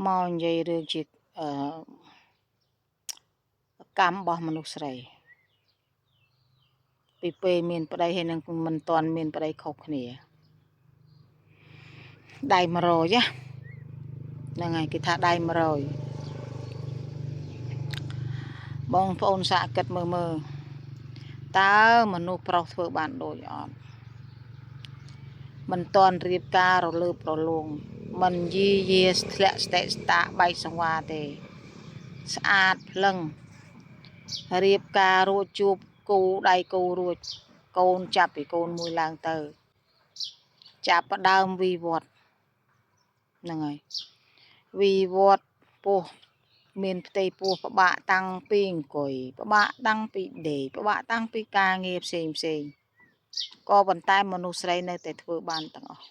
មកនិយាយរឿងជាអឺកម្មរបស់មនុស្សស្រីពីពេលមានប្តីហើយនឹងមិនទាន់មានប្តីខុសគ្នាដៃ100ណាហ្នឹងហើយគេថាដៃ100បងប្អូនសាកគិតមើលមើលតើមនុស្សប្រុសធ្វើបានដូចអត់មិនទាន់រៀបការរលើបរលងមិនយីយាធ្លាក់ស្តិស្តាបែកសង្វាទេស្អាតភ្លឹងរៀបការរួចជួបគូដៃគូរួចកូនចាប់ពីកូនមួយឡើងទៅចាប់ផ្ដើមវិវត្តហ្នឹងហើយវិវត្តពោះមានផ្ទៃពោះពិបាកតាំងពីអង្គុយពិបាកតាំងពីដេកពិបាកតាំងពីការងារផ្សេងផ្សេងក៏ប៉ុន្តែមនុស្សស្រីនៅតែធ្វើបានទាំងអស់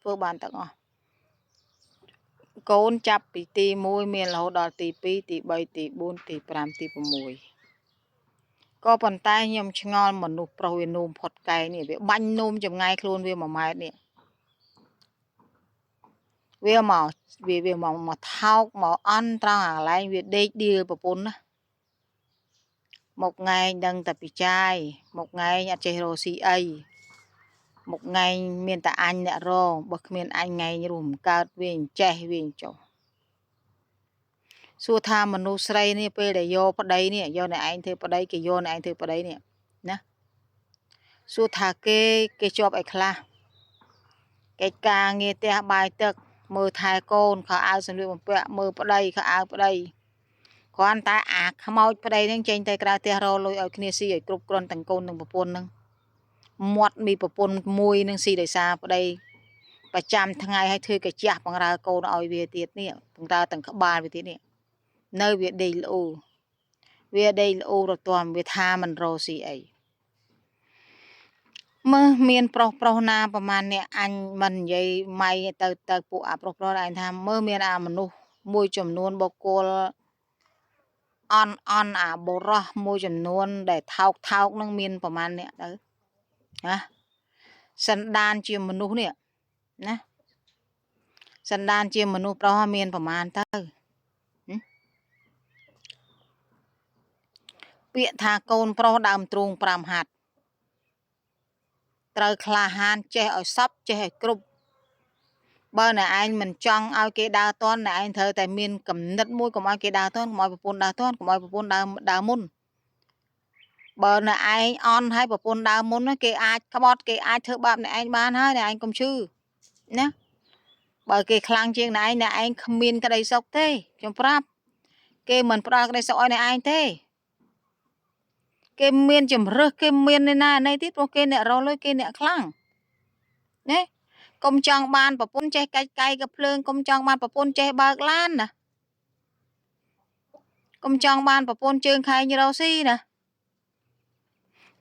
ធ្វើបានទាំងអស់កូនចាប់ពីទី1មានរហូតដល់ទី2ទី3ទី4ទី5ទី6ក៏ប៉ុន្តែខ្ញុំឆ្ងល់មនុស្សប្រុសវានោមផុតកែនេះវាបាញ់នោមចម្ងាយខ្លួនវា1ម៉ែត្រនេះវាមកវាវាមកមកថោកមកអន់ត្រង់អាកន្លែងវាដេកដៀលប្រពន្ធណាមកងែងដឹងតែពីចាយមកងែងអត់ចេះរកស៊ីអីមកងែងមានតែអញអ្នករងបើគ្មានអញងែងរួមកើតវាអញ្ចេះវាអញ្ចោះសួរថាមនុស្សស្រីនេះពេលដែលយកប្តីនេះយកអ្នកឯងធ្វើប្តីគេយកអ្នកឯងធ្វើប្តីនេះណាសួរថាគេគេជាប់អីខ្លះកិច្ចការងារផ្ទះបាយទឹកមើលថែកូនខោអាវសម្លៀកបំពាក់មើលប្តីខោអាវប្តីគ្រាន់តែអាខ្មោចប្តីនឹងចេញទៅក្រៅផ្ទះរលុយឲ្យគ្នាស៊ីឲ្យគ្រប់គ្រាន់ទាំងកូននិងប្រពន្ធនឹងមាត់មានប្រពន្ធមួយនឹងស៊ីដោយសារប្តីប្រចាំថ្ងៃឲ្យធ្វើកាជះបង្រើកូនឲ្យវាទៀតនេះបង្រើទាំងក្បាលវាទៀតនេះនៅវាដេកល្អូវាដេកល្អូរទាំវាថាមិនរស៊ីអីមើលមានប្រុសប្រុសណាប្រហែលអ្នកអញមិននិយាយម៉ៃទៅទៅពួកអាប្រុសប្រុសឯងថាមើលមានអាមនុស្សមួយចំនួនបុគ្គលអន់អន់អាបុរសមួយចំនួនដែលថោកថោកនឹងមានប្រហែលអ្នកទៅណាសន្តានជាមនុស្សនេះណាសន្តានជាមនុស្សប្រុសមានប្រហែលទៅពាក្យថាកូនប្រុសដើមទ្រូង5ហាត់ត្រូវក្លាហានចេះឲ្យសពចេះឲ្យគ្រប់បើអ្នកឯងមិនចង់ឲ្យគេដើរតន់អ្នកឯងត្រូវតែមានកំណត់មួយកុំឲ្យគេដើរតន់កុំឲ្យប្រពន្ធដើរតន់កុំឲ្យប្រពន្ធដើរមុនបើអ្នកឯងអន់ហើយប្រពន្ធដើរមុនគេអាចក្បត់គេអាចធ្វើបាបអ្នកឯងបានហើយអ្នកឯងកុំឈឺណាបើគេខ្លាំងជាងអ្នកឯងអ្នកឯងគ្មានក្តីសុខទេខ្ញុំប្រាប់គេមិនផ្ដល់ក្តីសុខឲ្យអ្នកឯងទេគេមានជំរើសគេមានឯណាណីទៀតព្រោះគេអ្នករលុយគេអ្នកខ្លាំងណាកុំចង់បានប្រពន្ធចេះកាច់កាយកភ្លើងកុំចង់បានប្រពន្ធចេះបើកឡានណាកុំចង់បានប្រពន្ធជើងខែងរស់ស៊ីណា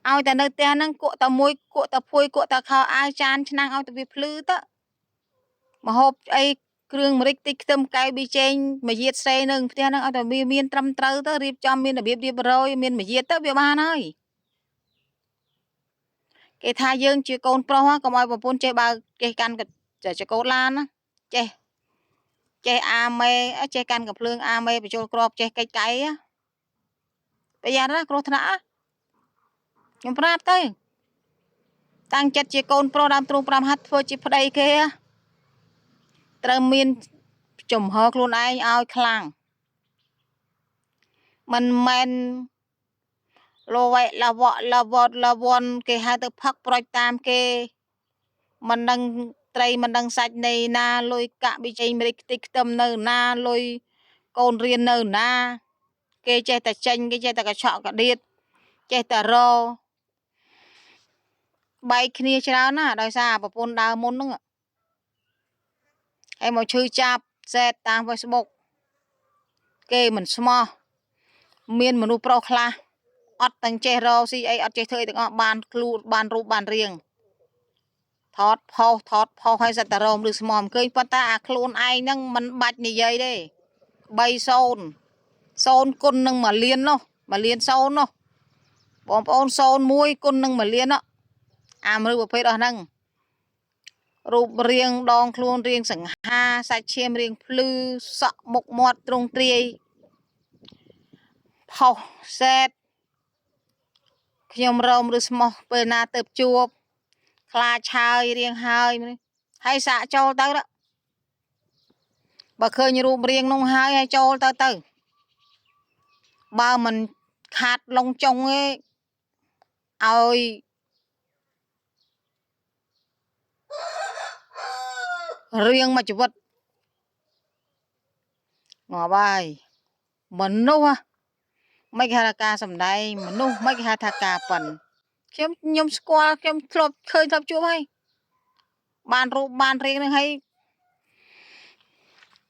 ឲ្យតែនៅផ្ទះហ្នឹងគក់តែមួយគក់តែភួយគក់តែខោអាវចានឆ្នាំងឲ្យតែវាភ្លឺទៅមហូបអីគ្រឿងម្រេចតិចខ្ទឹមកែវប៊ីចេងមួយយាតស្រេនៅផ្ទះហ្នឹងឲ្យតែវាមានត្រឹមត្រូវទៅរៀបចំមានរបៀបរៀបរយមានមួយយាតទៅវាបានហើយគេថាយើងជាកូនប្រុសកុំឲ្យប្រពន្ធចេះបើកចេះកាន់ចកោតឡានណាចេះចេះអាមេចេះកាន់កំភ្លើងអាមេបញ្ចូលក្របចេះកិច្ចកៃប្រយ័ត្នណាគ្រោះថ្នាក់ខ្ញុំប្រាប់ទៅតាំងចិត្តជាកូនប្រុសដើមទ្រូង5ហាត់ធ្វើជាប្តីគេត្រូវមានចំហខ្លួនឯងឲ្យខ្លាំងមិនមែនលវែលវក់លវតលវន់គេហៅទៅផឹកប្រូចតាមគេមិនដឹងត្រីមិនដឹងសាច់នៃណាលុយកាក់ប៊ីចេងម្រេចខ្ទេចខ្ទឹមនៅណាលុយកូនរៀននៅណាគេចេះតែចេញគេចេះតែកញ្ឆក់កដៀតចេះតែរបែកគ្នាច្រើនណាដោយសារប្រពន្ធដើមមុនហ្នឹងហើយមកឈឺចាប់សេតតាម Facebook គេមិនស្មោះមានមនុស្សប្រុសខ្លះអត់ទាំងចេះរកស៊ីអីអត់ចេះធ្វើអីទាំងអស់បានខ្លួនបានរូបបានរាងថតផុសថតផុសឲ្យសិតតែរមឬស្មមឃើញប៉ុន្តែអាខ្លួនឯងហ្នឹងមិនបាច់និយាយទេ3 0 0គុណនឹង1លាននោះ1លាន0នោះបងប្អូន01គុណនឹង1លាននោះអាមនុស្សប្រភេទអស់ហ្នឹង រូបរាងដងខ្លួនរាងសង្ហាសាច់ឈាមរាងភ្លឺសក់មុខមាត់ទ្រង់ទ្រាយផុសសេតខ្ញុំរោមឬស្មោះពេលណាទៅជួបខ្លាចឆើយរៀងហើយហើយសាកចូលទៅបើឃើញរូបរាងនោះហើយឲ្យចូលទៅទៅបើមិនខាតលងចុងទេឲ្យរៀងមួយជីវិតងាប់ហើយមនុស្សមិនគេហៅថាការសំដែងមនុស្សមិនគេហៅថាការប៉ិនខ្ញុំស្គាល់ខ្ញុំធ្លាប់ឃើញធ្លាប់ជួបហើយបានរូបបានរាងនឹងហើយ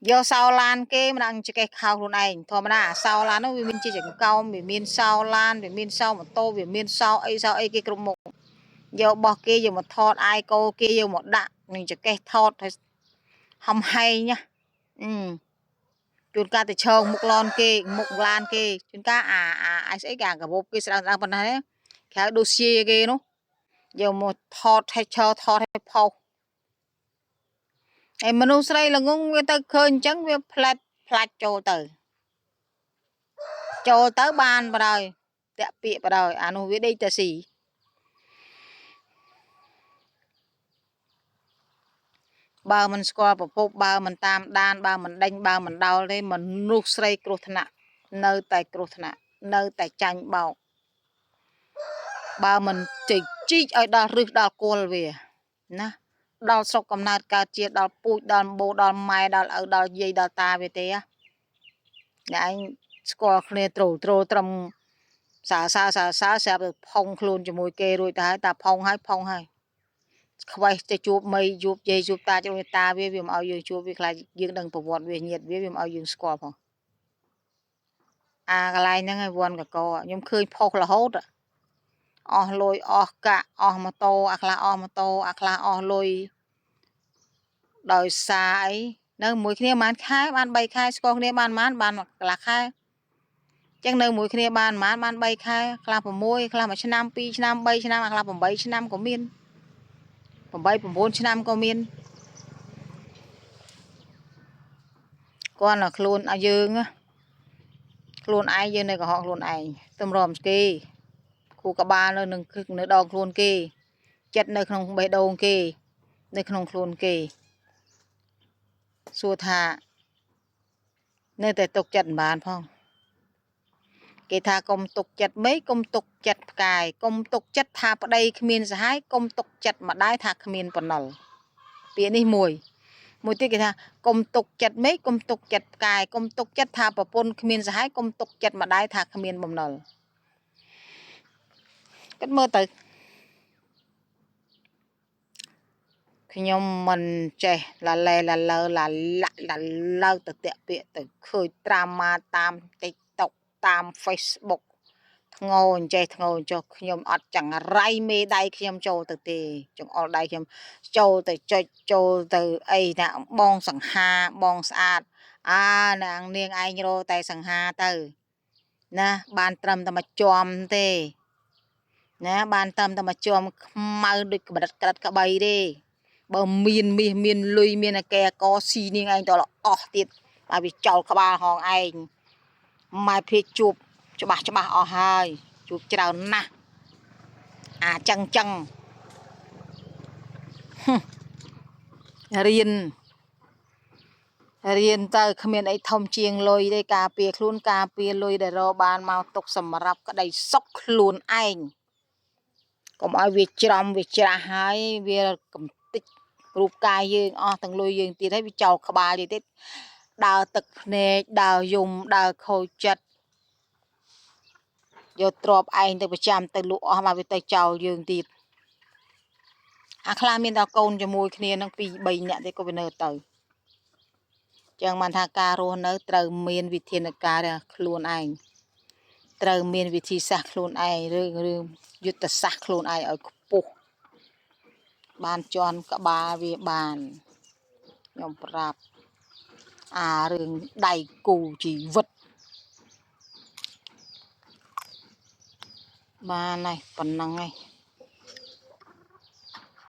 យកសោឡានគេមិនដឹងចកេះខោខ្លួនឯងធម្មតាអាសោឡាននោះវាមានជាចង្កោមវាមានសោឡានវាមានសោម៉ូតូវាមានសោអីសោអីគេគ្រប់មុខយករបស់គេយកមកថតអាយកោគេយកមកដាក់នឹងចកេះថតឲ្យហំហែងណាអឺជួនកាលទៅឈងមុខឡនគេមុខឡានគេជួនកាលអាអាអាស្អីគេអាកាបូបគេស្ដើងស្ដើងប៉ុណ្ណាគេហៅដូសៀគេនោះយកមកថតឲ្យឈរថតឲ្យផុសហើយមនុស្សស្រីល្ងងវាទៅឃើញអញ្ចឹងវាផ្លែតផ្លាច់ចូលទៅចូលទៅបានបដ ாய் តាក់ពាកបដ ாய் អានោះវាដេកតែស៊ីបើមិនស្គាល់ប្រភពបើមិនតាមដានបើមិនដេញបើមិនដោលទេមនុស្សស្រីគ្រោះថ្នាក់នៅតែគ្រោះថ្នាក់នៅតែចាញ់បោកបើមិនជិះជីកឲ្យដល់រឹសដល់គល់វាណាដល់ស្រុកកំណើតកើតជាដល់ពូជដល់ម្បូរដល់ម៉ែដល់ឪដល់យាយដល់តាវាទេអ្នកឯងស្គាល់គ្នាត្រូលត្រូលត្រឹមសើសើសើសើស្រាប់តែផុងខ្លួនជាមួយគេរួចទៅហើយតាផុងហើយផុងហើយខ្វេះទៅជួបមីជួបយាយជួបតាជួបតាវាវាមិនឲ្យយើងជួបវាខ្លាចយើងដឹងប្រវត្តិវាញាតវាវាមិនឲ្យយើងស្គាល់ផងអាកន្លែងហ្នឹងឯងវ៉ាន់កកខ្ញុំឃើញផុសរហូតអស់លុយអស់កាក់អស់ម៉ូតូអាខ្លះអស់ម៉ូតូអាខ្លះអស់លុយដោយសារអីនៅមួយគ្នាប្រហែលខែបាន3ខែស្គាល់គ្នាបានប្រហែលបានកន្លះខែចឹងនៅមួយគ្នាបានប្រហែលបាន3ខែខ្លះ6ខ្លះ1ឆ្នាំ2ឆ្នាំ3ឆ្នាំអាខ្លះ8ឆ្នាំក៏មាន8 9ឆ្នាំក៏មានគាត់តែខ្លួនឲ្យយើងខ្លួនឯងយើងនៅកុហកខ្លួនឯងតម្រាំគេគូក្បាលនៅនឹងនៅដងខ្លួនគេចិត្តនៅក្នុងបេះដូងគេនៅក្នុងខ្លួនគេសួរថានៅតែទុកចិត្តមិនបានផងគេថាកុំទុកចិត្តមេកុំទុកចិត្តផ្កាយកុំទុកចិត្តថាប្តីគ្មានសហាយកុំទុកចិត្តម្ដាយថាគ្មានប៉ុណ្ណុលពាក្យនេះមួយមួយទៀតគេថាកុំទុកចិត្តមេកុំទុកចិត្តផ្កាយកុំទុកចិត្តថាប្រពន្ធគ្មានសហាយកុំទុកចិត្តម្ដាយថាគ្មានបំណុលគិតមើលទៅខ្ញុំមិនចេះឡាឡែឡាលើឡាលាក់ឡាលើទៅតាក់ពាក្យទៅឃើញត្រាម៉ាតាម TikTok តាម Facebook ធ្ងោអញ្ចេះធ្ងោអញ្ចោះខ្ញុំអត់ចង្រៃមេដៃខ្ញុំចូលទៅទេចង្អុលដៃខ្ញុំចូលទៅចុចចូលទៅអីណាបងសង្ហាបងស្អាតអើនាងនាងឯងរតែសង្ហាទៅណាបានត្រឹមតែមកជាំទេណាបានត្រឹមតែមកជាំខ្មៅដូចក្បិតក្រិតក្បីទេបើមានមាសមានលុយមានអកែកស៊ីនាងឯងតអស់ទៀតបើវាចោលក្បាលហងឯងម៉ែភេជួបច្បាស់ច្បាស់អស់ហើយជួបច្រើនណាស់អាចឹងចឹងរៀនរៀនទៅគ្មានអីធំជាងលុយទេការពារខ្លួនការពារលុយដែលរកបានមកទុកសម្រាប់ក្តីសុខខ្លួនឯងកុំឲ្យវាច្រំវាច្រាស់ហើយវាកំតិចរូបកាយយើងអស់ទាំងលុយយើងទៀតហើយវាចោលក្បាលយើងទៀតដើរទឹកភ្នែកដើរយំដើរខូចចិត្តយកទ្របឯងទៅប្រចាំទៅលក់អស់មកវាទៅចោលយើងទៀតអាខ្លះមានដល់កូនជាមួយគ្នានឹង2 3នាក់ទេក៏វានៅទៅចឹងបានថាការរស់នៅត្រូវមានវិធានការខ្លួនឯងត្រូវមានវិធីសាស្ត្រខ្លួនឯងឬយុទ្ធសាស្ត្រខ្លួនឯងឲ្យខ្ពស់បានជន់ក្បាលវាបានខ្ញុំប្រាប់អារឿងដៃគូជីវិតបានហើយប៉ុណ្ណឹងហើយ